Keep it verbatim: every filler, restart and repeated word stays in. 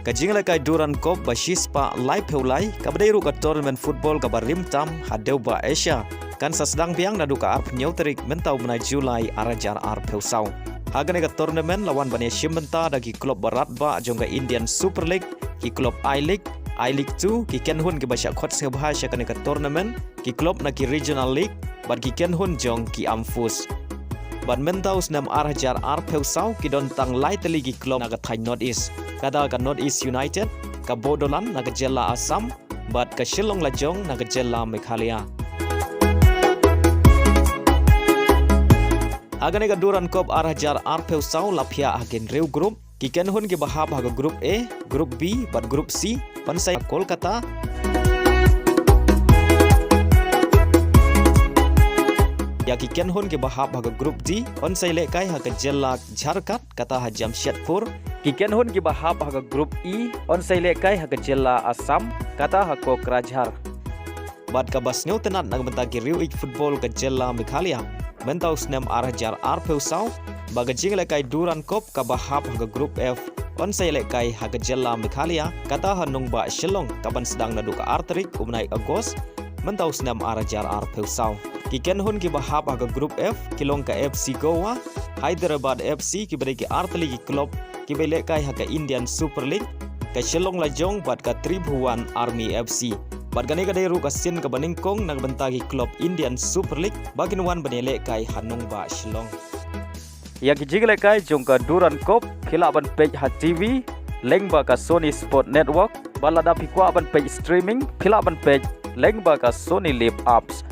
Ka jingïalehkai Durand Cup ba shispah laiphew lai, kaba dei ruh ka tournament football kaba rim tam ha dewbah Asia, kan sa sdang biang naduh ka arphew tarik mynta u bnai July arhajar arphew saw. Ha kane ka tournament la wan ban ïashim bynta da ki club ba radbah jong ka Indian Super League, ki club I-League, I-League two, ki kynhun kiba shah khot sngewbha sha kane ka tournament, ki club na ki regional league, bad ki kynhun jong ki AMFUS. Bad mynta u snem arhajar arphew saw ki don tang lai tylli ki club na ka thaiñ North East. Kata ka North East United, ka Bodoland na ka jylla Assam, bad ka Shillong Lajong na ka jylla Meghalaya. Ha kane ka Durand Cup arhajar arphew saw la phiah ha ki hynriew group. Ki kynhun kiba hap ha ka group A, group B, bad group C, yn sa ïalehkai Kolkata. Ïa ki kynhun kiba hap ha ka group D, yn sa ïalehkai ha ka jylla Jharkhand, kata ha Jamshedpur. Ki kynhun kiba hap ha ka group E, yn sa ïalehkai ha ka jylla Assam, kata ha Kokrajhar. Bad kaba sngewtynnat na ka bynta ki riew ïeit football ka jylla Meghalaya mynta u snem arhajar arphew saw, ba ka jingïalehkai Durand Cup kaba hap ha ka group F, yn sa ïalehkai ha ka jylla Meghalaya, kata ha nongbah Shillong, kaban sdang naduh ka ar tarik u bnai August mynta u snem arhajar arphew saw. Ki kynhun kiba hap ha ka group F ki long ka F C Goa, Hyderabad F C, kiba dei ki ar tylli ki club kiba ïalehkai ha ka Indian Super League, ka Shillong Lajong bad ka Tribhuvan Army F C. Bad kane ka dei ruh ka sien kaba nyngkong na ka bynta ki club Indian Super League ba kin wan ban ïalehkai ha nongbah Shillong. Ïa ki jingïalehkai jong ka Durand Cup phi lah ban peit ha T V lyngba ka Sony Sport Network, bad lada phi kwah ban peit streaming phi lah ban peit lyngba ka Sony Live Apps.